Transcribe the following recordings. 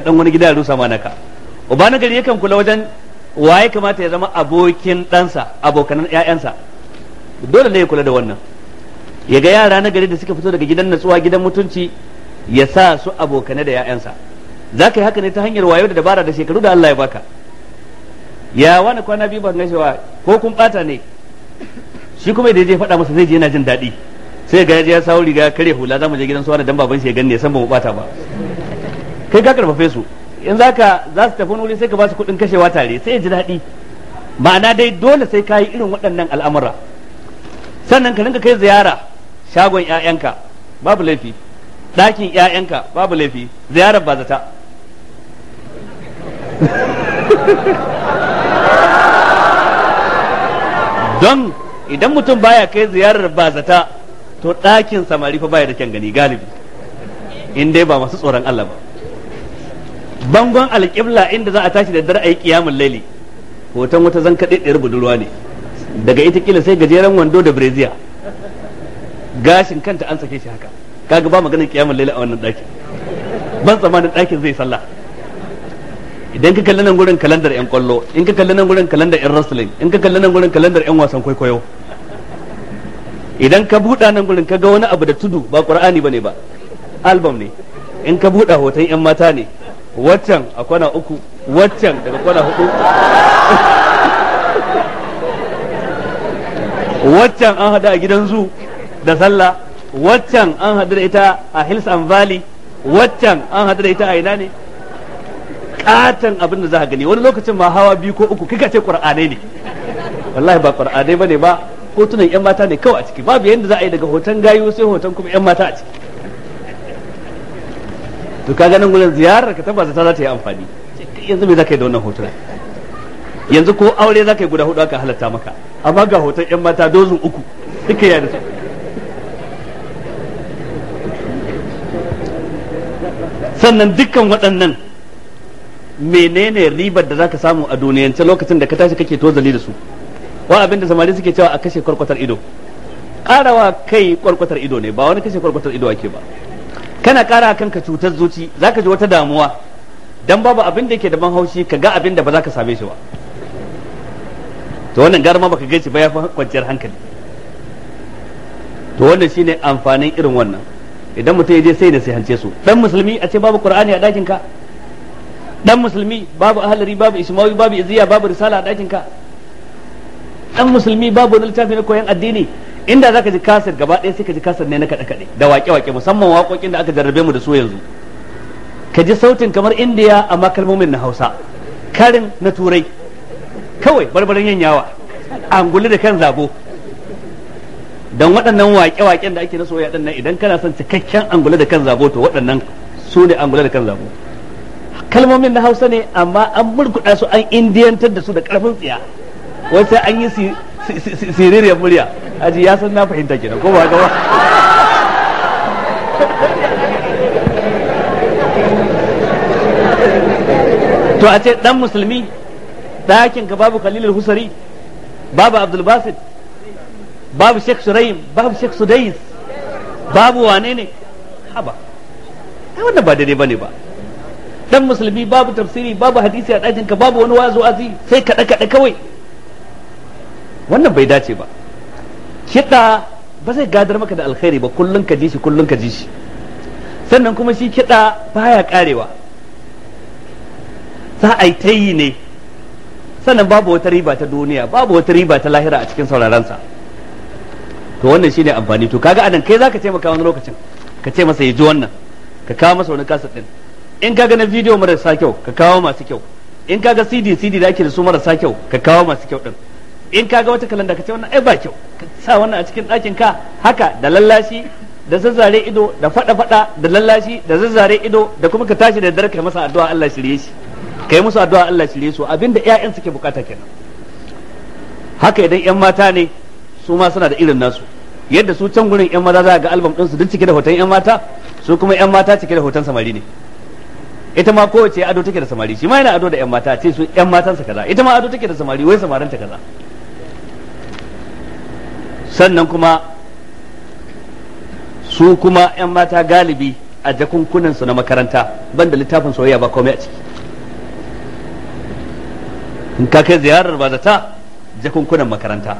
Dan wani gida ya rusa ma naka. Uba na gari yakan kula wajen waye kamata ya zama abokin ɗansa, abokanan ƴaƴansa. Dole ne ya kula da wannan, ya ga yara na gari da suka fito daga gidan natsuwa, gidan mutunci, ya sa su abokane da ƴaƴansa. Za ka yi haka ne ta hanyar wayo da dabara da shekaru da Allah ya baka. Ya wani kwana biyu ban gaishewa, ko kun bata ne? Shi kuma idan ya faɗa masa zai je yana jin daɗi, sai ga ya sawo riga ya kare hula, za mu je gidan su wani dan baban shi ya ganne san ba mu bata ba. Kai ka karfafe su, in zaka za su tafi wani wuri sai ka ba su kuɗin kashewa tare, sai ya ji daɗi. Ma'ana dai dole sai ka yi irin waɗannan al'amura. Sannan ka rinka kai ziyara shagon ƴaƴanka, babu laifi, ɗakin ƴaƴanka, babu laifi, ziyarar ba zata. Don idan mutum baya kai ziyarar bazata, to ɗakin samari fa baya da kyan gani galibi, in dai ba masu tsoron Allah ba. Bangon alƙibla inda za a tashi da dare a yi ƙiyamun laili, hoton wata zan kaɗe ɗayar budurwa ne, daga ita kila sai gajeren wando da breziya, gashin kanta an sake shi haka. Kaga ba maganin ƙiyamun laili a wannan ɗakin, ban tsammanin ɗakin zai sallah. Idan ka kalli nan gurin kalandar yan kwallo, in ka kalli nan gurin kalandar yan wrestling, in ka kalli nan gurin kalandar yan wasan kwaikwayo, idan ka buɗa nan gurin ka ga wani abu da tudu, ba qur'ani bane ba, album ne. In ka buɗa hoton yan mata ne, waccan a kwana uku, waccan daga kwana hudu, waccan an hada a gidan zu da sallah, waccan an hadu da ita a Hills and Valley, waccan an hadu da ita a ina ne. Katon abin da za a gani wani lokacin ma hawa biyu ko uku, kika ce qur'anai ne, wallahi ba qur'anai bane ba, hotunan yan mata ne kawai a ciki. Babu yanda za a yi daga hoton gayu sai hoton kuma yan mata a ciki. To kaga nan gurin ziyarar ka tabbata ta za ta yi amfani. Yanzu me za ka yi da wannan hoton? Yanzu ko aure za ka yi guda hudu aka halatta maka, amma ga hoton yan mata dozin uku duka ya da su. Sannan dukkan waɗannan menene ribar da zaka samu a duniyance lokacin da ka tashi kake tozali da su? Wa abinda samari suke cewa a kashe kwarkwatar ido, karawa kai kwarkwatar ido ne, ba wani kashe kwarkwatar ido ake ba. Kana kara kanka cutar zuci, zaka ji wata damuwa, dan babu abin da yake da ban haushi ka ga abin da ba za ka same shi ba. To wannan garma baka gaishe ba, ya fi kwanciyar hankali. To wannan shine amfanin irin wannan. Idan mutum ya je sai da sai hance su. Dan musulmi a ce babu qur'ani a dakin ka, dan musulmi babu ahlari, babu ismawi, babu iziya, babu risala a ɗakin ka, dan musulmi babu wani littafi na koyon addini. Inda zaka ji kasir gaba ɗaya sai ka ji kasir ne na kaɗe kaɗe da waƙe waƙe, musamman waƙoƙin da aka jarrabe mu da su yanzu. Ka ji sautin kamar indiya amma kalmomin na Hausa, karin na Turai, kawai barbaran yanyawa anguli da kan zabo. Dan waɗannan waƙe-waƙen da ake na soyayya ɗin nan, idan kana son cikakken anguli da kan zabo, to waɗannan su ne anguli da kan zabo. Kalmomin na Hausa ne amma an murkuɗa su, an indiyantar da su da ƙarfin tsiya, wai sai an yi siririyar murya. Aji ya san na fahimta kenan, ko ba haka ba? To a ce dan musulmi ɗakin ka babu Khalilul Husari, babu Abdul Basit, babu Sheikh Shuraim, babu Sheikh Sudais, babu wane ne, haba, ai wannan ba daidai bane ba. Dan musulmi babu tafsiri, babu hadisi a ɗakin ka, babu wani wazo azi, sai kaɗe kaɗe kawai. Wannan bai dace ba. Kiɗa ba zai gadar maka da alkhairi ba, kullun ka ji shi, kullun ka ji shi. Sannan kuma shi kiɗa baya karewa, za a yi ta yi ne. Sannan babu wata riba ta duniya, babu wata riba ta lahira a cikin sauraronsa. To wannan shine amfani. To kaga anan kai zaka taimaka wani lokacin, ka ce masa ya ji wannan, ka kawo masa wani kaset din. In kaga na bidiyo marasa kyau, ka kawo masu kyau. In kaga CD CD da ake da su marasa kyau, ka kawo masu kyau din. In kaga wata kalanda ka ce wannan ai ba kyau, ka sa wannan a cikin ɗakin ka. Haka da lallashi da zazzare ido da fada fada da lallashi da zazzare ido, da kuma ka tashi da dare kai masa addu'a Allah shirye shi, kai musu addu'a Allah shirye su. Abinda ƴaƴan suke bukata kenan. Haka idan ƴan mata ne su ma suna da irin nasu, yadda su can gurin ƴan maza za ga album ɗinsu duk cike da hoton ƴan mata, su kuma ƴan mata cike da hoton samari ne. Ita ma kowace ado take da samari, shi ma yana ado da ƴan mata, ce su ƴan matansa kaza, ita ma ado take da samari, wai samaranta kaza. Sannan kuma su kuma ƴan mata galibi a jakunkunan su na makaranta, banda littafin soyayya ba komai a ciki. In ka kai ziyarar ba zata jakunkunan makaranta,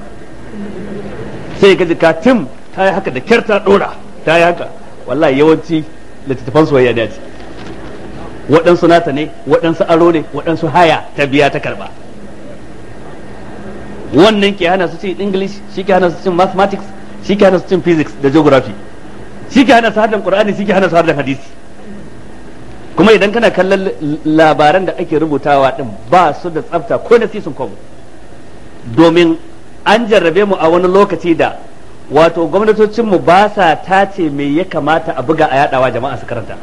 sai ka ji ka tim ta yi haka da kyar ta dora ta yi haka. Wallahi yawanci littattafan soyayya ne a ciki, waɗansu nata ne, waɗansu aro ne, waɗansu haya ta biya ta karba. Wannan ke hana su cin English, shi ke hana su cin mathematics, shi ke hana su cin physics da geography, shi ke hana su haddan Qur'ani, shi ke hana su haddan hadisi. Kuma idan kana kallon labaran da ake rubutawa din ba su da tsafta ko na sisin kwabo, domin an jarrabe mu a wani lokaci da wato gwamnatocinmu ba sa tace me ya kamata a buga a yadawa jama'a su karanta.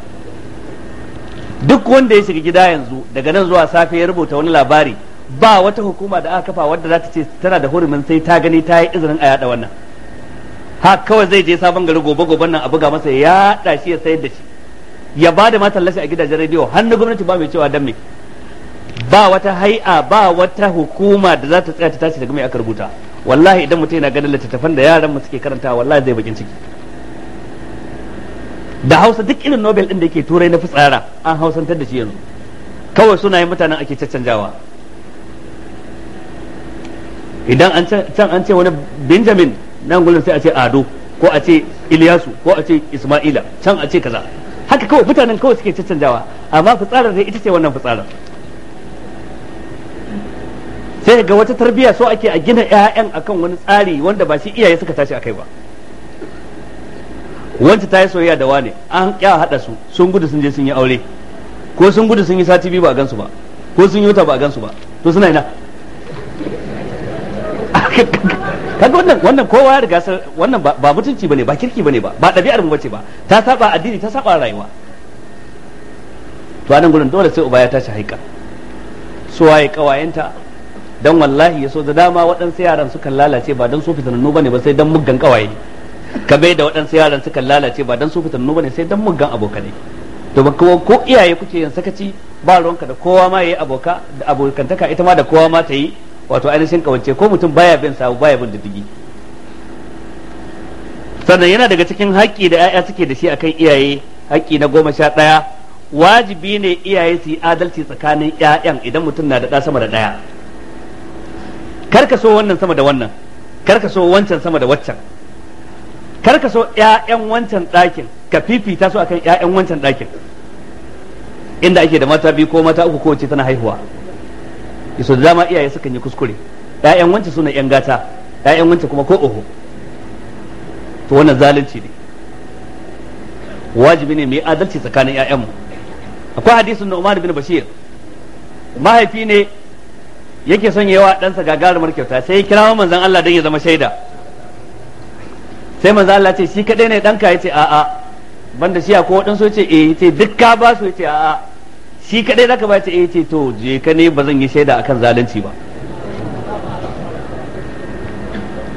Duk wanda ya shiga gida yanzu daga nan zuwa safe ya rubuta wani labari, ba wata hukuma da aka kafa wadda za ta ce tana da hurumin sai ta gani ta yi izinin a yada wannan. Ha kawai zai je sabon gari gobe goben nan a buga masa ya yada shi ya sayar da shi, ya ba da matallashi a gidajen rediyo, har na gwamnati ba mai cewa dan me. Ba wata hai'a, ba wata hukuma da za ta tsaya ta tashi daga mai aka rubuta. Wallahi idan mutum yana ganin littattafan da yaran mu suke karanta, wallahi zai bakin ciki. Da Hausa duk irin Nobel din da yake Turai na fitsara an hausantar da shi yanzu, kawai sunayen mutanen ake caccanjawa. Idan an can an ce wani Benjamin, nan gurin sai a ce Ado, ko a ce Ilyasu, ko a ce Ismaila, can a ce kaza. Haka kawai mutanen kawai suke caccanjawa, amma fitsarar dai ita ce wannan fitsarar. Sai ga wata tarbiyya so ake a gina 'ya'yan akan wani tsari wanda ba shi iyaye suka tashi akai ba. Wancan ta yi soyayya da wane, an kya haɗa su, sun gudu sun je sun yi aure, ko sun gudu sun yi sati biyu ba a gansu ba, ko sun yi wata ba a gansu ba, to suna ina? Kaga wannan kowa ya riga wannan ba mutunci bane, ba kirki bane, ba ɗabi'ar mu bace ba, ta saba addini, ta saba rayuwa. To anan gurin dole sai uba ya tashi haika, su waye kawayenta. Dan wallahi yaso da dama waɗansu yaran sukan lalace ba dan su fitanannu bane ba, sai dan muggan kawaye. Kabe da waɗansu yaran sukan lalace ba dan su fitanannu bane, sai dan muggan abokanai. To ba ko iyaye kuke yin sakaci, ba ruwanka da kowa ma yayi aboka da abokantaka, ita ma da kowa ma ta yi wato ainihin kawance, ko mutum baya bin sabu baya bin diddigi. Sannan yana daga cikin haƙƙi da 'ya'ya suke da shi akan iyaye, haƙƙi na 11, wajibi ne iyaye su yi adalci tsakanin 'ya'yan idan mutum na da ɗa sama da ɗaya. Kar ka so wannan sama da wannan, kar ka so wancan sama da waccan, kar ka so 'ya'yan wancan ɗakin ka fifita su akan 'ya'yan wancan ɗakin inda ake da mata biyu ko mata uku, kowace tana haihuwa. Yaso da dama iyaye sukan yi kuskure, 'ya'yan wancan suna 'yan gata, 'ya'yan wancan kuma ko oho. To wannan zalunci ne. Wajibi ne mu yi adalci tsakanin 'ya'yanmu. Akwai hadisin Nu'man bin Bashir, mahaifi ne yake son yawa ɗansa gagarumar kyauta, sai ya kira manzon Allah don ya zama shaida. Sai manzon Allah ce shi kadai ne ɗanka? Ya ce a'a, banda shi akwai waɗansu. Ya ce eh. Ya ce duk ka ba su? Ya ce a'a. Shi kadai zaka ba? Ya ce eh. Ya ce to je ka, ne ba zan yi shaida akan zalunci ba.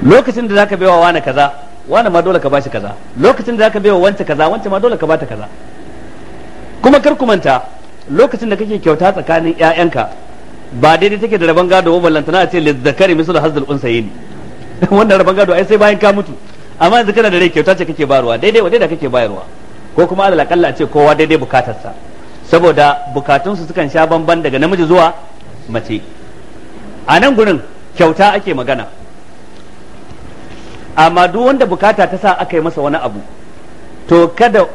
Lokacin da zaka baiwa wani kaza, wani ma dole ka bashi kaza. Lokacin da zaka baiwa wance kaza, wance ma dole ka bata kaza. Kuma kar ku manta, lokacin da kake kyauta tsakanin ƴaƴanka ba daidai take da rabon gado ba, ballantana a ce lizzakari mislu hazzul unsayni. Wannan rabon gado ai sai bayan ka mutu, amma yanzu kana da rai kyauta ce kake bayarwa, daidai wa daidai kake bayarwa, ko kuma alal akalla a ce kowa daidai bukatarsa, saboda bukatunsu sukan sha bamban daga namiji zuwa mace. A nan gurin kyauta ake magana, amma duk wanda bukata ta sa aka yi masa wani abu, to kada